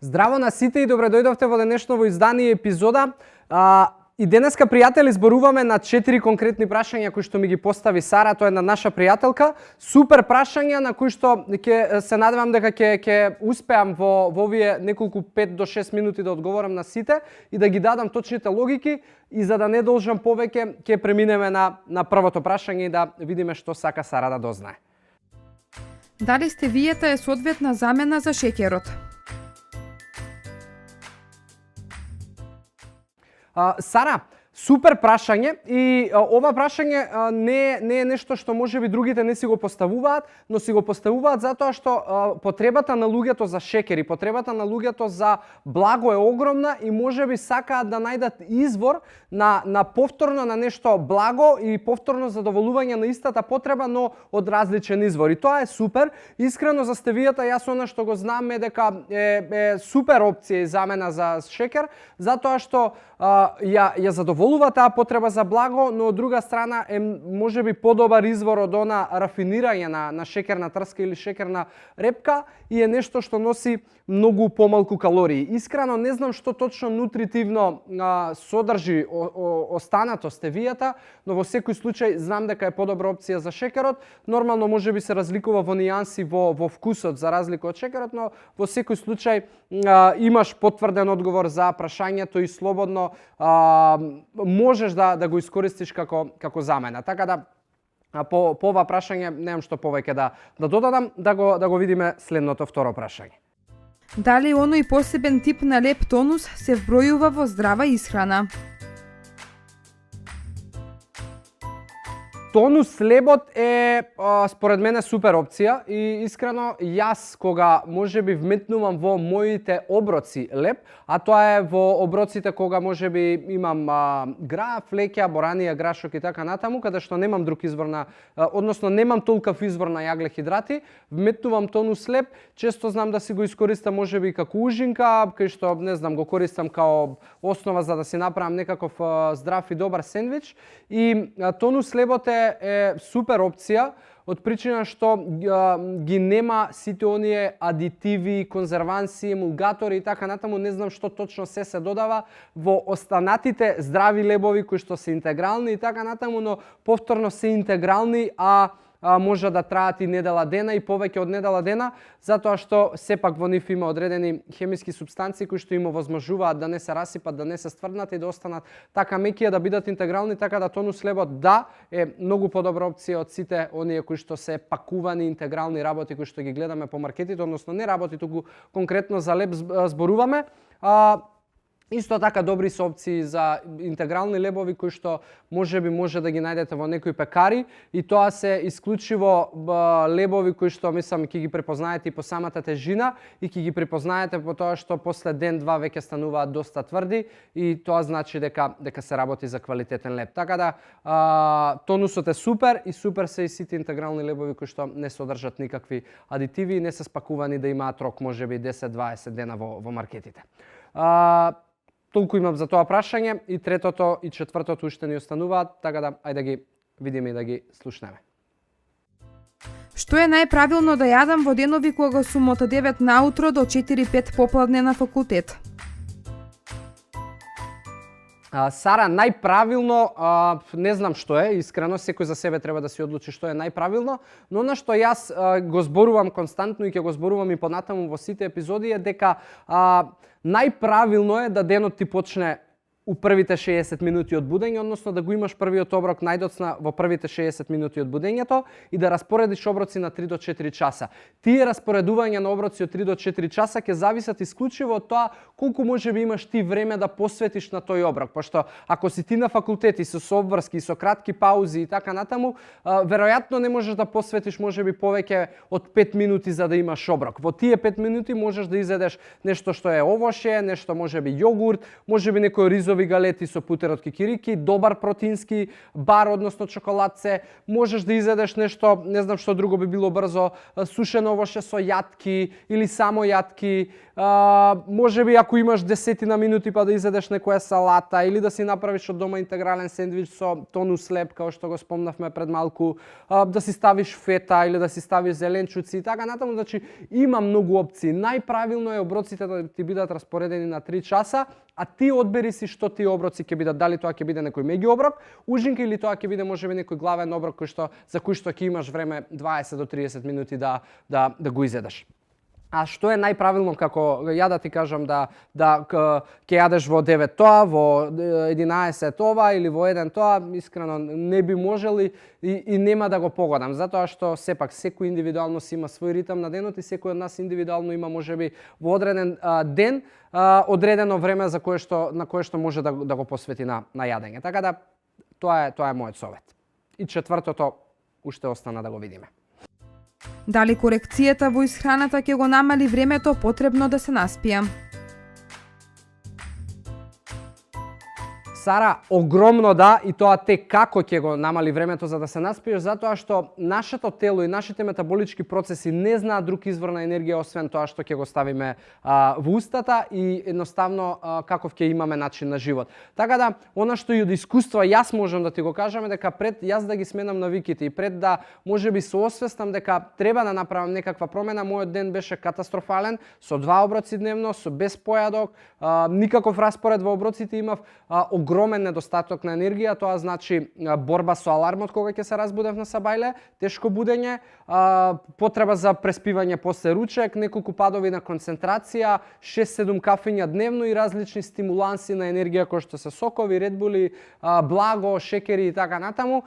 Здраво на сите и добре дојдовте во денешново издание епизода. И денеска, пријатели, зборуваме на 4 конкретни прашања кои што ми ги постави Сара, тоа е една наша пријателка. Супер прашања на кои што ќе се надевам дека ќе успеам во овие неколку 5 до 6 минути да одговорам на сите и да ги дадам точните логики, и за да не должам повеќе, ќе преминеме на првото прашање и да видиме што сака Сара да дознае. Дали стевијата е соодветна замена за шеќерот? Сара, супер прашање, и ова прашање не е нешто што можеби другите не си го поставуваат, но си го поставуваат затоа што потребата на луѓето за шеќер и потребата на луѓето за благо е огромна и можеби сакаат да најдат извор на повторно на нешто благо и повторно задоволување на истата потреба, но од различен извор. И тоа е супер. Искрено за стевијата, јас она што го знам е дека е супер опција и замена за шеќер, затоа што ја задоволува таа потреба за благо, но од друга страна е можеби подобар извор од она рафинирање на шеќерна трска или шеќерна репка и е нешто што носи многу помалку калории. Искрено не знам што точно нутритивно содржи останато стевијата, но во секој случај знам дека е подобра опција за шеќерот. Нормално можеби се разликува во нијанси во вкусот за разлика од шеќерот, но во секој случај имаш потврден одговор за прашањето и слободно можеш да го искористиш како замена. Така да по ова прашање немам што повеќе да додадам, да го видиме следното второ прашање. Дали оној посебен тип на леп тонус се вбројува во здрава исхрана? Тонус лебот е според мене супер опција и искрено јас кога можеби вметнувам во моите оброци леб, а тоа е во оброците кога можеби имам граф, леќа, боранија, грашок и така натаму, каде што немам друг извор односно немам толков извор на јагле-хидрати, вметнувам тонус леб, често знам да си го искористам можеби како ужинка, кај што не знам го користам као основа за да си направам некаков здрав и добар сендвич, и тонус лебот е супер опција од причина што ги нема сите оние адитиви, конзерванси, емулгатори и така натаму, не знам што точно се додава во останатите здрави лебови кои што се интегрални и така натаму, но повторно се интегрални, може да траат и недела дена и повеќе од недела дена, затоа што сепак во нив има одредени хемиски супстанции кои што им овозможуваат да не се расипат, да не се стврднат и да останат така меки, да бидат интегрални, така да тонус лебот е многу подобра опција од сите оние кои што се пакувани интегрални работи кои што ги гледаме по маркетите, односно не работи, туку конкретно за леб зборуваме. Исто така добри се опции за интегрални лебови кои што може да ги најдете во некои пекари, и тоа се исклучиво лебови кои што мислам ќе ги препознаете и по самата тежина и ќе ги препознаете по тоа што после ден-два веќе стануваат доста тврди, и тоа значи дека се работи за квалитетен леб. Така да тонусот е супер и супер се и сите интегрални лебови кои што не содржат никакви адитиви и не се спакувани да имаат рок можеби 10-20 дена во маркетите. Толку имам за тоа прашање, и третото и четвртото уште ни остануваат, така да ајде да ги видиме и да ги слушнеме. Што е најправилно да јадам во денови кога сум од 9 наутро до 4-5 попладне на факултет? Сара, најправилно, не знам што е, искрено, секој за себе треба да си одлучи што е најправилно, но на што јас го зборувам константно и ќе го зборувам и понатаму во сите епизоди е дека најправилно е да денот ти почне у првите 60 минути од будење, односно да го имаш првиот оброк најдоцна во првите 60 минути од будењето и да распоредиш оброци на 3 до 4 часа. Тие распоредување на оброци од 3 до 4 часа ќе зависат исклучиво од тоа колку можеби имаш ти време да посветиш на тој оброк, пошто ако си ти на факултет и со обврски и со кратки паузи и така натаму, веројатно не можеш да посветиш можеби повеќе од 5 минути за да имаш оброк. Во тие 5 минути можеш да изедеш нешто што е овошје, нешто можеби јогурт, можеби некој ризови рисови галети со путер од кикирики, добар протеински бар, односно чоколадце, можеш да изедеш нешто, не знам што друго би било брзо, сушено овоше со јатки или само јатки, може би ако имаш 10 минути па да изедеш некоја салата или да си направиш од дома интегрален сендвич со тонус хлеб, као што го спомнавме пред малку, да си ставиш фета или да си ставиш зеленчуци и така натаму, значи има многу опции. Најправилно е оброците да ти бидат распоредени на 3 часа, а ти одбери си што ти оброци ќе бидат, дали тоа ќе биде некој меги оброк, ужинка или тоа ќе биде можеби некој главен оброк за кој што ќе имаш време 20 до 30 минути да го изедеш. А што е најправилно, како ја да ти кажам, ќе јадеш во 9 тоа, во 11 ова или во 1 тоа, искрено не би можели и нема да го погодам, затоа што сепак секој индивидуално си има свој ритам на денот и секој од нас индивидуално има можеби во одреден ден одредено време на кое што може да го посвети на јадење. Така да тоа е мојот совет. И четвртото уште остана да го видиме. Дали корекцијата во исхраната ќе го намали времето потребно да се наспија? Сара, огромно да, и тоа те како ќе го намали времето за да се наспиеш, затоа што нашето тело и нашите метаболички процеси не знаат друг извор на енергија освен тоа што ќе го ставиме во устата и едноставно каков ќе имаме начин на живот. Така да, она што и од искуство јас можам да ти го кажам е дека пред јас да ги сменам навиките и пред да можеби се освестам дека треба да направам некаква промена, мојот ден беше катастрофален, со 2 оброци дневно, без појадок, никаков распоред во оброците, имав огромен недостаток на енергија, тоа значи борба со алармот кога ќе се разбудев на сабајле, тешко будење, потреба за преспивање после ручек, неколку падови на концентрација, 6-7 кафења дневно и различни стимуланси на енергија кои што се сокови, редбули, благо, шекери и така натаму.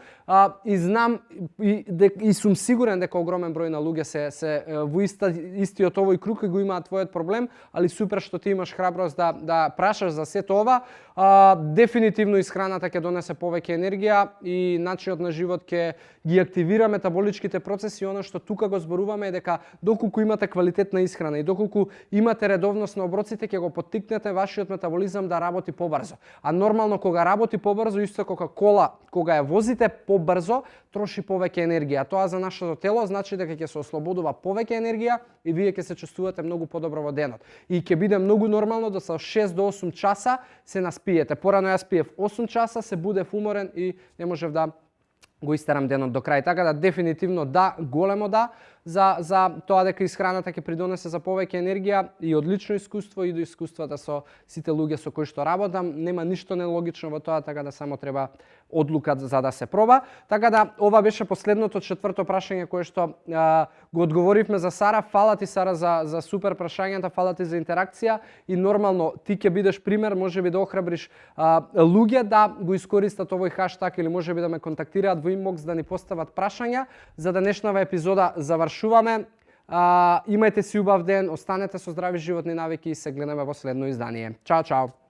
И знам и сум сигурен дека огромен број на луѓе се во истиот овој круг и го имаат твојот проблем, али супер што ти имаш храброст да прашаш за сето ова. Дефинитивно исхраната ќе донесе повеќе енергија и начинот на живот ќе ги активира метаболичките процеси. Она што тука го зборуваме е дека доколку имате квалитетна исхрана и доколку имате редовност на оброците, ќе го поттикнете вашиот метаболизам да работи побрзо. А нормално кога работи побрзо, исто како кола, кога ја возите побрзо, троши повеќе енергија. Тоа за нашето тело значи дека ќе се ослободува повеќе енергија и вие ќе се чувствувате многу подобро во денот. И ќе биде многу нормално да со 6 до 8 часа се наспиете. Порано јас пиев 8 часа, се будев уморен и не можев да го истерам денот до крај. Така да дефинитивно да, големо да, за тоа дека исхраната ќе придонесе за повеќе енергија и од лично искуство и до искуствата со сите луѓе со кои што работам. Нема ништо нелогично во тоа, така да само треба одлука за да се проба. Така да ова беше последното четврто прашање кое што го одговоривме за Сара. Фала ти, Сара, за супер прашањата, фала ти за интеракција и нормално ти ќе бидеш пример, можеби да охрабриш луѓе да го искористат овој хаштаг или можеби да ме контактираат во инбокс да ни постават прашања. За денешната епизода завршуваме. Имајте си убав ден, останете со здрави животни навики и се гледаме во следно издание. Чао, чао!